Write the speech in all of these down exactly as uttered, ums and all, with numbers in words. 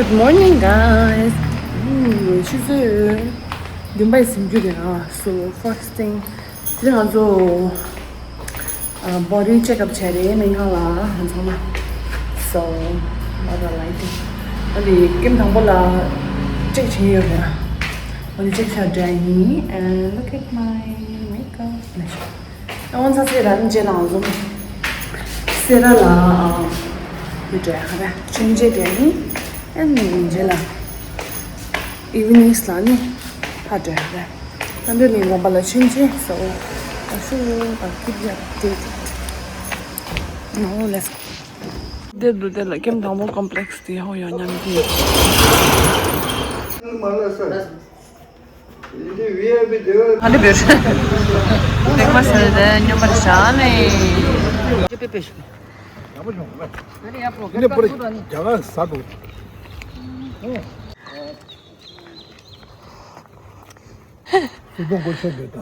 Good morning, guys. ཨུམ། ཆུ་ཚོད་བདུན་པ་ཡི་ཟིན་རྒྱུ་རེད་ཨ། So first thing དེ་ང་ཚོ body check up བྱས་རེད། སྨན་ཁང་ལ་ང་ཚང་མ། So what a lighting. ཨ་ནི་ཀེམ་དང་པོ་ལ་check བྱེད་ཡོད་རེད། ཨ་ནི་check བྱ་འདྲ་ཡིན། And look at my makeup. ཨ་ཝང་ཚ་ཚེ་རང་རྗེས་ལ་ང་ཚོ་སེ་ར་ལ་ཨ་མི་འདྲ་ཧ་ར་ཆུང་རྗེས་འདྲ་ཡིན། And རྗེས་ལ་evening ལ་ནི་ཕ་འདྲ་ཧ་ར། ཨ་འདྲ་ནི་ངོ་པ་ལ་ཆུང་རྗེས། So I should keep you updated. No, let's go. དེ་འདུག་དེ་ལ་ཀེམ་དང་པོ་complex དེ་ཧོ་ཡོད་མཉམ་གྱི། ཧ་ལས་པའི་ལེགས་མ་ཟེར་ཏེ་སྨྱོན་པར་བཞག་ནས།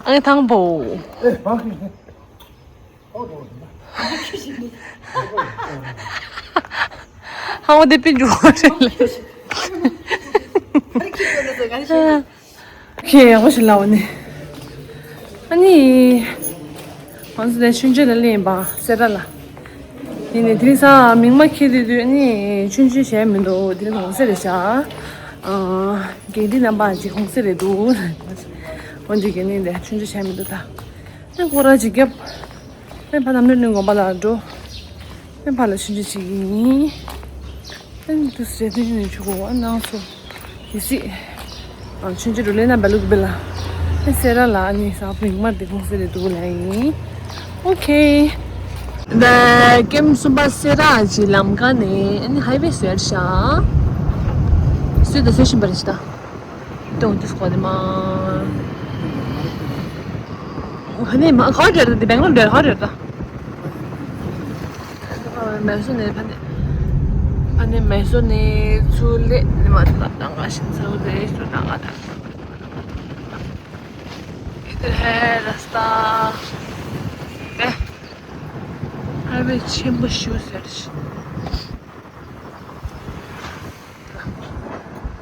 ཨ་ཐང་པོ། ཧ་བོ་དེ་པིན་ཇུ་ཧོ་རེད་ལ། ཁྱེད་ཡག་པོ་ཞིག་ལབ་ནི། ཨ་ནི། ང་ཚོ་དེ་ཆུང་ཆུང་ལ་སླེབས་ཡིན་པ་སེ་ར་ལ། ཡིན་ནི་དེ་རིང་སང་མིག་དམར་འཁྱེར་དུས་དུས་ཨ་ནི་ཆུང་ཆུང་བྱས་མི་འདུག་དེ་རིང་གུང་སེང་རེད་ཤག་ཨ། དགེ་འདི་རྣམ་པ་ཅིག་གུང་སེང་རེད་འདུག་འོན་ཏེ་དགེ་འདི་འདི་ཆུང་ཆུང་བྱས་མི་འདུག་ད། ཨ་སྐོར་ར་ཅིག་བརྒྱབ། ཨ་ཕ་དམ་ནོར་གླིང་དགོན་པ་ལ་འགྲོ། ཨ་ཕ་ལ་ཆུང་ཆུང་བྱེད་ཀྱི་ཡིན། ཨ་ནི་དུས་རེ་དུས་ནས་ཆུ་གོ་བ་ནང་སོ། གལ་སྲིད། ཨ་ཆུང་ཆུང་འགྲོ་ལེ་ན་བེ་ལུག་བེ་ལ། ཨ་སེ་ར་ལ་ཨ་ནི་ས་ཕུ་ཡིག་མར་དེ་གུང་སེང་རེད་འདུག་ལ་ཡིན། ཨོ་ཁེ། ད་ཀེམ་གསུམ་པ་སེ་ར་གྱི་ལམ་ཀ་ནས་ཨ་ནི་ཧའི་ཝེ་བཟོས་ཤག་བཟོས་དང་བཟོ་བཞིན་པ་རེད་ཤག་ད། དོན་དུ་སྐོར་དེ་མ། ཧ་ནི་མ་ཧ་རེད་དེ་བེང་ལོར་རེད་ཧ་རེད་ད། མེ་སོ་ནས་ཕ་ནི། ཕ་ནི་མེ་སོ་ནས་ཚུར་སླེབས་ནི་མ་ད་ད་ང་ཤིན་ཚ་བོ་དེ་ཚུར་ད་ང་ད། དེ་ཧེ་ར་སྟ། ཧེ། ཧའི་ཝེ་ཆེན་པོ་ཞུ་ཟེར་ཞིག་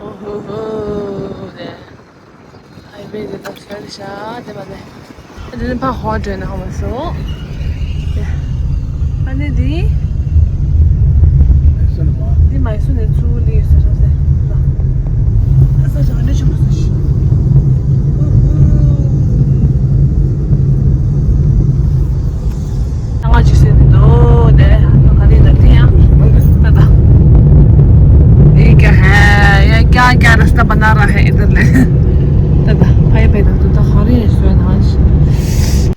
ཨོ་ཧོ་ཧོ། དེ་ཧའི་ཝེ་དེ་དག་ཤར་ཤག་དེ་མ་དེ། དེ་ནི་ཕ་ཧོ་ཏྲེན་ཧོ་མ་སོ། དེ་ཨ་ནི་དེ། དེ་མ་སོ་ནས་ཚུར་ལི་ཟེར་ཟེར། ཨ་ས་ཞག་འདྲེ་ཆུང་སོ་ཞིག་ང་ཅི་ཟེར་འདུག་དེ་ག་རེ་ལ་དེ་ཡང་ད་ད། ཨེ་ཀྱ་ཧེ་ཡ་ཀྱ་ཀྱ་ར་སྟ་པ་ན་ར་ཧེ་ཨེ་ད་ལེ། ད་ད་ཕ་ཡ་པེ་ད་དུ་ད་ག་རེ་ཟོས་ན་ཧ་ཤི།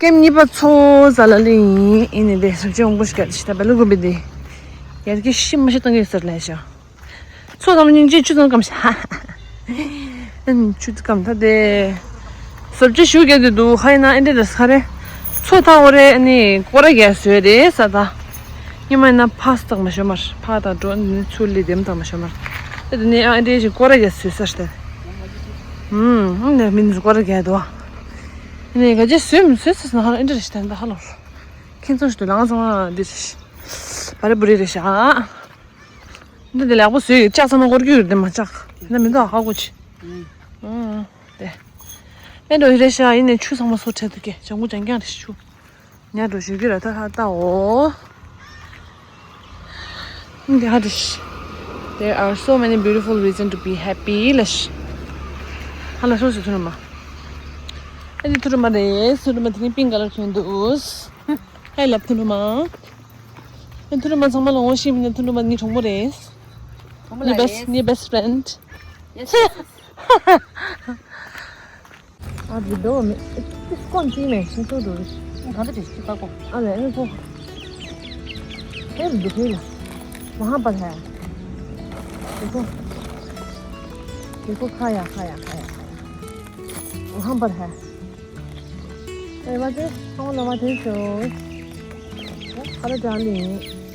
ཀེམ་གཉིས་པ་ཚོ་ཟ་ལ་ལེ་ཡིན་ཨེ་ནི་དེ་སུ་ཅི་ཡོང་པོ་ཤི་ཀ་ཤི་ད་བེ་ལུ་གུ་བི་དེ། ཡར་གི་ཤི་མ་ཤི་ཏང་གི་ཟེར་ལེ་ཤ། ཚོ་དང་སྙིང་རྗེ་ཆུ་ཚང་སྐམ་ཤ། ཨན་ཆུ་སྐམ་ཐ་དེ། བཟོ་བཅོས་ཞུ་གལ་དུ་འདུག་ཧ་ཡིན་ན་ཨེ་འདྲེ་དེ་ས་རེ། ཚོ་ཐ་འོ་རེ་ཨ་ནི་ཀོ་ར་རྒྱལ་བཟོས་རེད་ས་ད། ཉི་མ་ཡིན་ན་ཕ་སི་ཐག་མ་ཤོ་མར་ཕ་དང་འགྲོ་ནི་ཚུ་ལི་དེམ་དང་མ་ཤོ་མར། ཨེ་དེ་ནི་ཨེ་འདྲེ་ཞིག་ཀོ་ར་རྒྱལ་བཟོས་ས་རེད། ཨུམ་ཨུམ་ནི་མིན་ཀོ་ར་རྒྱལ་དོ། ཨེ་ནི་ག་ཅེ་བཟོས་མི་བཟོས་ས་ས་ན་ཧ་ལ་ཨེ་འདྲེ་རེ་ཞིག་ད་ཧ་ལོ། ཁྱེད་ཚོ་ཞིག་ཏུ་ལང་ཚང་འདི་རེ་ཞིག་བ་རེ་བུ་རེ་རེ་ཤ། འདི་འདི་ལེགས་པོ་བཟོས་ཡོད། ལྕགས་ཚང་མ་སྐོར་རྒྱུ་ཡོད་དེ་མ་ལྕགས་འདི་མི་འདུག་ཧ་གོ་ཆི། ཨུང་། དེ། ཨེ་འགྲོ་ཧི་རེ་ཤ་ཡིན་ནས་ཆུ་ཚང་མ་སོ་ཁྲལ་དུ་སྐྱེ་ཇང་གུ་ཇང་ཀྱང་རེ་ཆུ། ཉ་འགྲོ་ཞུ་རྒྱུ་ར་ད་ཧ་ལྟ་འོ། འདི་ཧ་རེ་ཤ། There are so many beautiful reason to be happy ལ་ཤ། ཧ་ལ་སོ་སོ་ཐུ་རུ་མ། ཨེ་འདི་ཐུ་རུ་མ་རེད། ཐུ་རུ་མ་དེ་ནི་པིང་ཀ་ལར་ཐོན་འདུག་ཧའི་ལབ་ཐུ་རུ་མ། ཨེ་ཐུ་རུ་མ་ཚང་མ་ལ་ངོ་ཤེས་མི་འདུག་ཐུ་རུ་མ་ནི་གྲོགས་མོ་རེད། གྲོགས་མོ་ནི་ལ་best རེད། ནི་best friend. Yes, yes, yes. ཨ་འདི་འདོ་མེད། ཏིས་ཀོན་ཏི་མེད་ཤིང་ཏུ་འགྲོ་རེད། གང་དུ་བྲིས་ཅི་ཀ་ཀོ། ཨ་ལེ་ཨེ་ནི་ཀོ། ཧེ་འདི་ཧེ་ལ། وہاں پر ہے۔ دیکھو۔ دیکھو کھایا کھایا کھایا کھایا۔ وہاں پر ہے۔ ཨེ་བ་ཏེ་ཧང་ལ་བ་ཏེ་ཤོ། ཁ་ར་ཅག་ལིང་།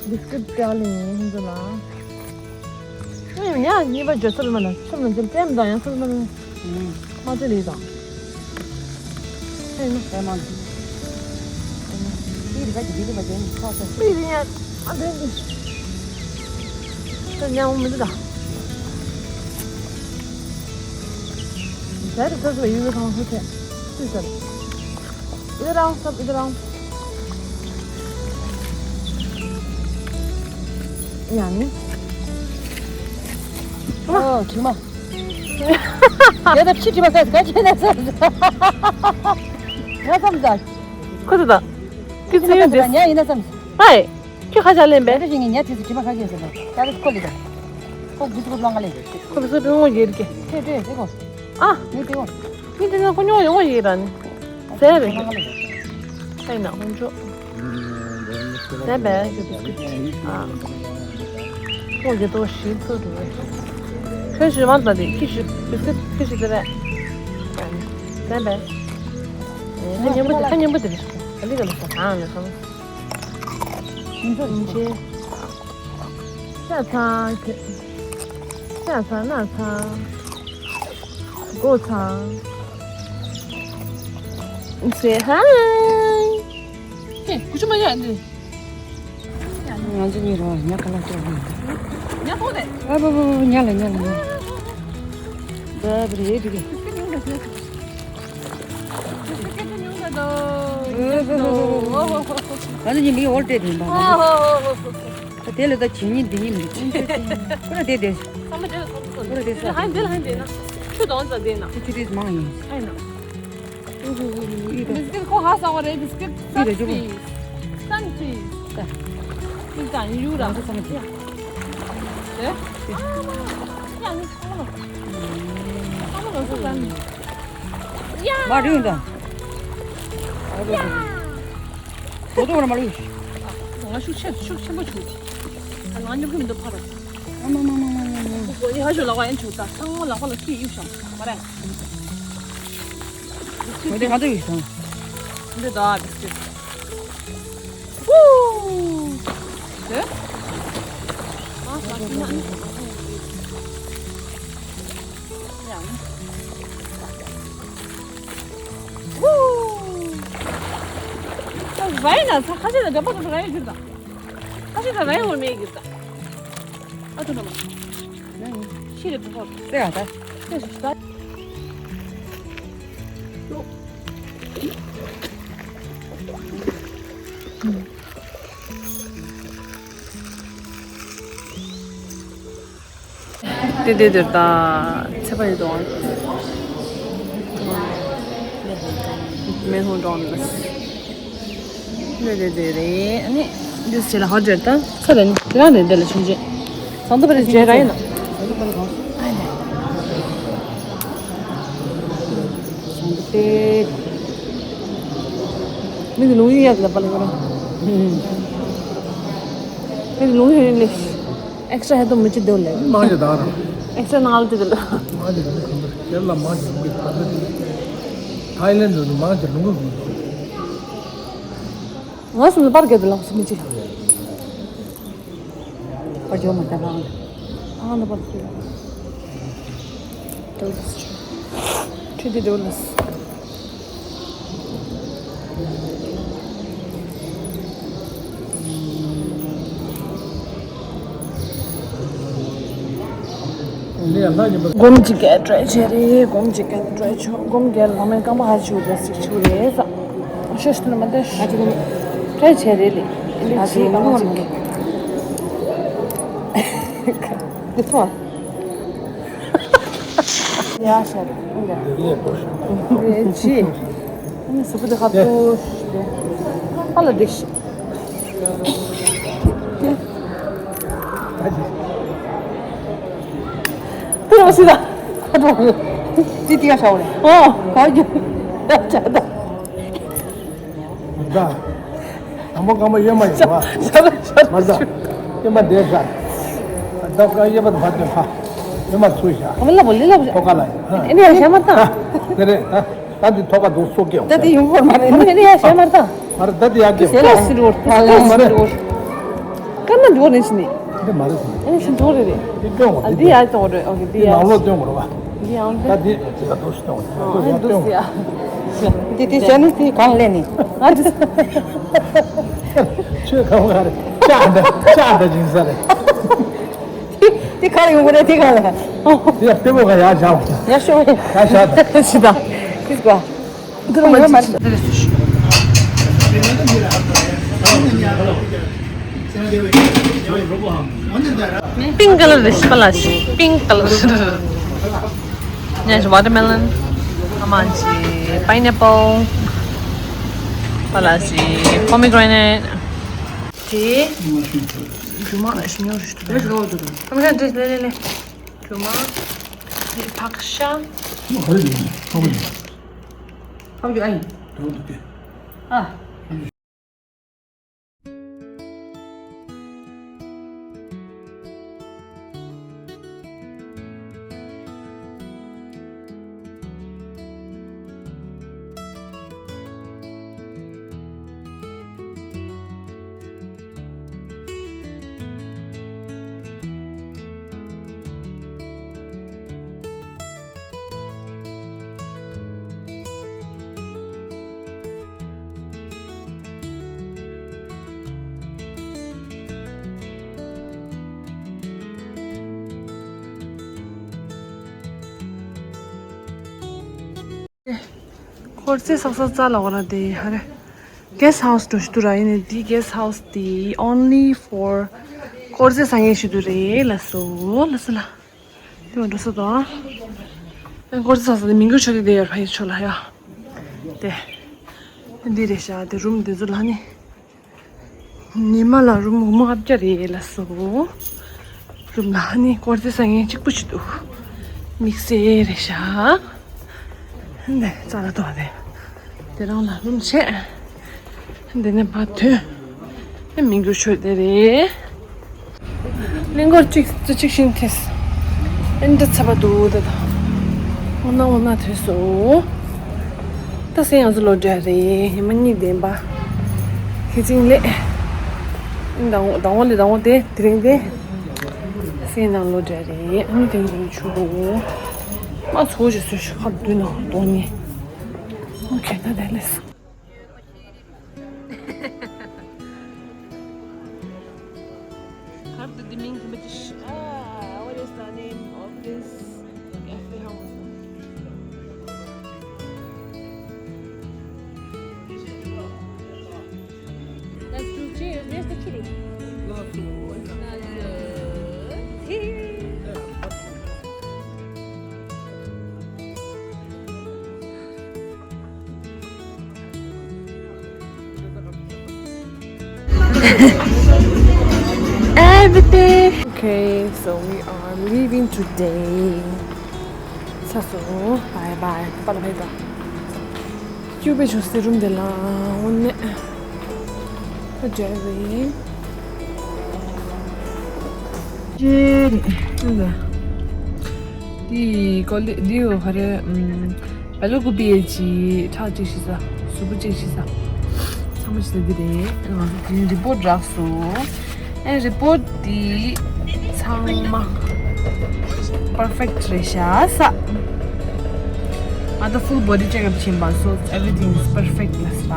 བི་སི་ཀིཊ་ཅག་ལིང་ཧིན་ཙོ་ལ། ཨེ་ཡ་གཉིས་པ་ཇོ་སོལ་མ་ན་ཆུ་མ་འཛིན་ཏེམ་དང་ཡང་སོལ་མ་ན། མ་ཏེ་ལི་དང་། ཨེ་ན། ཨེ་མ་ན། ཨེ་ན། ཏི་རི་ག་ཅི་ཏི་རི་མ་ཏེ་ནི་ཁ་ས་ཏི་རི་ཡ་ཨ་ཏེ་ནི། ཏེ་ཉམ་མི་འདུག་ད། ད་རེས་ཁོ་ཚོ་ཡུལ་ལ་སོང་ཧུ་ཐེ། ཏུས་ཟེར། ཨི་རང་སོབ་ཨི་རང་། ཡང་ནི། ཨོ་དྲི་མ། ཡ་ད་ཕྱི་དྲི་མ་ཁ་ཁ་ཁྱེད་ན་ས། ང་བསམ་ད། ཁོ་ཚོ་ད། ཁྱེད་ཚོ་ཡོད་འདི། ཉ་ཡིན་ན་བསམ། ཧའི། ཁྱོད་ཁ་ཆག་ལེན་པས། ད་ཅི་ངས་ཉ་དེ་ཚོ་དྲི་མ་ཁ་ཁྱེད་ཟེར་ད། ད་རེས་ཁོ་ལི་ད། ཁོ་འདི་ཚོ་ལོང་ག་ལེ། ཁོ་ཚོ་ལོང་ཡེར་གི། ཁྱེད་ཁྱེད་ཁྱེད་ཁོ། ཨ། ངས་དེ་ཁོ། ངས་དེ་ཚོ་ཁོ་ཉོ་ཡོང་བ་ཡིན་ར་ནི། ཟས་རེད། ཨེ་ན་ཧོན་ཅོ། ཟས་པས་ཀྱི་བིས་ཀིཊ། ཨ། ཁོང་གི་ཏོག་ཞིབ་ཏུ་འགྲོ་བས། ཁྱོད་ཞུ་མ་ལྟ་དེ་ཁྱི་ཞུ་བིས་ཀིཊ་ཁྱི་ཞུ་དེ་རེད། ཟས་པས། ཨེ་ཁ་སྙན་པོ་དེ་ཁ་སྙན་པོ་དེ་རེད། ག་ལི་ག་ལི་ས་གང་ལ་ས། ཡིན་ཚོ་ཡིན་ཆེ། ཤ་ཚ། ཤ་ཚ་ན་ཚ། Go time. Say hi. ཧེ། ཀུ་ཅུ་མ་ཡ་འདི། ང་ཚོ་གཉིས་རོ་ཉ་ཁ་ལག་སྤྲད་ཡིན། ཉ་ཐོག་ནས། ཨ་བ་བ་བ་ཉ་ལ་ཉ་ལ་ཉ། བ་བ་རེད་རེད། ང་ཚོ་གཉིས་མིག་འོར་སྤྲད་དེ་ཡིན་པ། ད་དེ་ལ་ད་བྱེད་ཉིན་འདི་ཉིན་མི་འདུག་ཁོ་ར་དེ་དེ། ཁོ་ར་དེ་ས། ཁོ་ར་དེ་ས། ཧ་འདི་ལ་ཧ་འདི་ན། ཆུ་དོང་ཙམ་འདི་ན། ཁོ་ཆུ་དེ་མང་ཡིན། ཨ་ཡིན་ན། ཨུ་ཧུ་ཧུ་ཧུ་ཨི་ར། མི་སྐད་ཁོ་ཧ་སང་བ་རེད། མི་སྐད་ཨི་ར་ཇོ་བོ། Sun please. Sun please. ད། མི་ད་ཡུ་ར། ང་ཚོ་ཚང་མ་ཅི། ཨེ། ཡ་ནི་ཚང་མ་ལ། ཚང་མ་ལ་སོ་ལ་ནི། ཡ། མ་རིང་ད། ཨ་རོ་རོ། ཁོ་ཚོ་ང་མ་ལུས། ང་ཤུགས་ཆེ་ཤུགས་ཆེན་པོ་བྱུང་། ང་ཉོབ་ཀྱི་མི་འདུག་ཕར། ཨ་མ་མ་མ་མ་མ་མ། ཁོ་ཡི་ཧ་ཞོ་ལག་པ་ཡན་བྱུང་ད་ཚང་མ་ལག་པ་ལ་ཁྱི་གཡུག་བཞག་མ་རེད། ཁོ་དེ་ག་དུ་ཡོད་སོང་། འདི་ད་བིས་ཀིཊ། ཝུ། དེ། ཨ་ལག་པ་ན་ནི། ཨ་རའི་ན་ཚ་ཁ་ཤས་ན་འདྲ་པོ་འདྲ་པོ་རའི་གྱུར་ད། ཁ་ཤས་ན་རའི་འོར་མེད་གྱུར་ད། ཨ་ཐུ་ན་མ། ཤི་རེ་པོ་ཧོ། ཏེ་ཡ་ད། ཏེ་ཤི་ད། དེ་དེ་དེར་ད་ཚེ་པ་ཡོད་དོ། མེ་ཧོང་འགྲོ་ནས། དེ་དེ་དེ་རེད། ཨ་ནི་འདི་ཚེ་ལ་ཧོ་ཇེར་ད་ཚེ་རེད་ནི་དེ་རང་རེད། དེ་ལ་ཆུང་ཆེ་ཚང་ཚོ་པ་རེད། ཇེ་ར་ཡིན་ན། ཚང་ཚོ་པ་རེད། མི་གི་ལུང་ཡིན་ཡག་ལ་པ་ལ་ཡོད་ར། མི་གི་ལུང་ཡིན་ལེ། ཨེག་སི་ཊ་ཧེ་ཏོ་མི་ཅི་དེ་ལེ། མང་ཆེ་དག་ར། ཨེག་སི་ཊ་ནང་ལ་དེ་དེ་ལེ། མང་ཆེ་ལུང་གི་ཁུང་དུ་ཁྱེད་ལ་མང་ཆེ་ལུང་གི་ཁུང་དུ། ཐའི་ལེན་ཌི་ནང་མང་ཆེ་ལུང་གི་ཁུང་དུ། ང་སུ་ནི་པར་གེ་དེ་ལ་སུ་མི་ཅི། པར་ཇོ་མ་ད་ལ་ཨང་། ཨང་ད་པར་ཁུ་ལ། དོ་ལ་སུ། ཁྲི་དེ་དོ་ལ་སུ། སྒོམ་གཅིག་ག་ཊ་རའི་བྱས་རེད། སྒོམ་གཅིག་ག་ཊ་རའི་ཆོག་སྒོམ་ག་ལ་མེ་རྐང་པ་ཧ་ཆུ་རེ་སིག་ཆུ་རེ་ས། ཤོ་ཤི་ལ་མ་ཏེ་ཤ་ཆུ་རེ་བྱས་རེད་ལེ། ཨ་ཆི་སྒོམ་གཅིག་ག་ཊ་རའི་ཐོག་ཡ་ཤ་རེད། ཨུང་ག་རེད་ཆི། ཨུང་སུ་པུ་དེ་ཁ་ཏུ་ཤི་དེ། ཨ་ལ་དེ་ཤི། དེ་རོ་སི་ད། ཁ་ཏུ་ཅི་ཏི་ཡ་ཤ་བ་རེད། ཨོ་ག་རྒྱུ་ད་ཆ་ད། ད། དང་པོ་རྐང་པ་གཡོན་མ་ཡིན་པ། མ་ཟ། གཡོན་པ་འདས་ཤག་ད་རྐང་གཡས་པ་དང་བར་དུ་ཕ། གཡོན་མ་ཚུར་བཞག་ཨ་མ་ལ་བོ་ལི་ལ་བོ། ཐོག་ཁ་ལ་ཡིན། ཨ་ནི་ཡ་ཤ་མ་ད། དེ་རེད་ད། ད་འདི་ཐོག་ཁ་དུ་སོ་སྐྱེ་ཡོང་། ད་དེ་ཡོང་བོར་མ་རེད། ཨ་ནི་ཡ་ཤ་མ་ད། མ་རེད་ད་དེ་ཡ་སྐྱེ་ཡོང་། ལ་སི་རོར་ལ་སི་རོར། ཀར་ན་འགྲོ་ནས་ཕྱིན་ནས། འདི་མ་རེད་ཟེར། ཨ་ནི་ཕྱིན་འགྲོ་རེད་རེད། འདི་སྟོན་དགོས། ཨ་འདི་ཡ་གཏོང་རེད། ཨོ་ཁེ་འདི་ཡ། ནང་ལོགས་སྟོན་དགོས་རེད་བ། འདི་ཡང་ད་འདི་ཅི་ལ་འདུག་སེ་གཏོང་དགོས། ཨ་འདུག་སེ་ཡ། འདི་དེ་བྱས་ནས་དེ་གང་ལེན་ནི། ཨ་འདི། ཆོས་གང་ག་རེད། ལྕགས་འདྲ་ལྕགས་འདྲ་སྦྱིན་ས་རེད། དེ་ག་ལ་ཡོང་གི་རེད། དེ་ག་ལ། དེ་ཡ་དཔེ་མོ་ག་ཡར་བཞག་ཡར་ཤོག་ཡར་བཞག་ད་ཅི་ད། ཁིས་གོ། འདི་རུ་མ་ཅི། Pink color རེད་པ་ལགས། Pink color. ཉན་ཤིག watermelon. ཨ་མ་ཅིག་pineapple. པ་ལགས་ཅིག་pomegranate. དེ། རྒྱུ་མ་ཞིམ་ཉོ་རུ་ཞུ་དུ། ཨ་མ་ཅིག་ལེ་ལེ་ལེ། རྒྱུ་མ། དེ་ཕག་ཤ། ཨ། ཀོར་ཟེ་ཟ་ས་ཙ་ལ་བ་ལ་དེ་ཧ་རེ། guest house འགྲོ་ཞུ་དུ་ར། ཡིན་ནི་དེ་guest house དེ་only for ཀོར་ཟེ་ཟ་ངེ་ཞུ་དུ་རེད་ལ་སོ་ལ་སོ་ལ། དེ་མ་འགྲོ་ས་དང་། ཀོར་ཟེ་ཟ་ས་དེ་མི་འགྱུར་ཆོས་སྡེ་དེ་ཡོད་ཕ་ཡི་ཆོ་ལ་ཡ། དེ། འདི་རེད་ཤག་དེ་རུམ་དེ་ཚོ་ལ་ནི། ཉི་མ་ལ་རུམ་འོ་མ་ལྔ་བརྒྱ་རེད་ལ་སོ། རུམ་ལ་ནི་ཀོར་ཟེ་ཟ་ངེ་གཅིག་པུ་ཞིག་འདུག་དམིགས་བསལ་རེད་ཤག་འདི་རྩ་ལ་ཐོག་རེད། དེ་རང་ལ་རུམ་བྱས། འདི་ནས་ཕར་ཐོན། མི་འགྱུར་ཆོས་སྡེ་རེད། གླིང་སྐོར་གཅིག་ཙི་གཅིག་ཤིང་ཐེས། ཨེ་འདྲ་ཚ་པ་འདུག་ད་ད། འོ་ན་འོ་ན་ཐོས་སོ། ད་སེང་ང་ཚོ་ལོ་འདྲ་རེད། ཉི་མ་གཉིས་ལྡན་པ། ཁེ་ཅིང་ལེ། ཟླ་བ་ཟླ་བ་ལས་ཟླ་བ་དེ་དེ་རིང་དེ། སེང་ནང་ལོ་འདྲ་རེད། ཨ་ནི་དེ་རིང་ཆུ་བོ། མ་ཚོ་ཞིག་སོ་ཞིག་ཁ་བསྡུས་ན་གཏོང་ནི། ཨོ་ཁེ་ད་དེ་ལས། གར་དུ་དེ་མིང་གི་མི་དེ་ཤི། Ah, what is the name of this cafe house? Let's do cheers. There's the kitty. Love you. Love you. Cheers. Everything. Okay, so we are leaving today. ཚ་སོ། Bye bye. པ་ལ་བྷའི་བྷའི། ཀྱུ་པེ་ཆུ་སི་རུམ་དེ་ལ་འོ་ནས། ཨ་ཇེ་རི། ཇེ་རི། འདི་ཀོ་ལི་འདི་ཡོ་ཧ་རེ། ཨམ། བལ་ལུ་གུ་པི་ཡེ་ཅི་ཁྲག་ཅིག་ཤི་ས། གཟུགས་པོ་ཅིག་ཤི་ས། ཚང་མ་ཤི་ས་འདི་རེད། ང་ཚོ་དེ་རི་པོར་ཊི་རག་སོང་། ཨེ་རི་པོར་ཊི་འདི་ཚང་མ་པར་ཕེག་ཊི་རེད་ཤག་ས། ང་ཚོ་ཕུལ་བོ་ཌི་ཅེག་ཨབ་ཕྱིན་པ། So everything is perfect ལ་ས།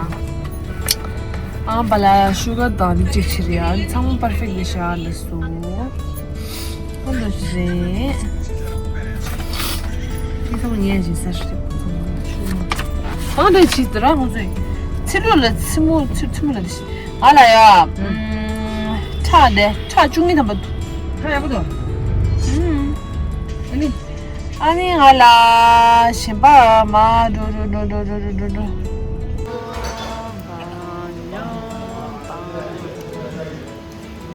ཨ་བ་ལ་ཤུ་གར་དང་འདི་ཅིག་ཕྱིན་རེད། ཨ་ཚང་མ་པར་ཕེག་ཊི་རེད་ཤག་ལ་སོ། ཁོ་འདྲ་ཞིག་རེད། ཁྱེད་ཚང་མ་ཉན་བཞིན་ས་ཞིག་རེད། གང་འདྲ་ཞིག་དེ་ར་ང་ཚོས་ཚིག་ལོ་ལ་ཚི་མོ་ཚི་ཚི་མོ་ལ་དེ་ཞིག་ང་ལ་ཡ། ཁྲག་འདི་ཁྲག་བཅུ་གཉིས་ཐམ་པ་འདུག་ཁྲག་ཡག་པོ་འདུག་ཨ་ནི། ཨ་ནི་ང་ལ་གཞན་པ་མ་འགྲོ་འགྲོ་འགྲོ།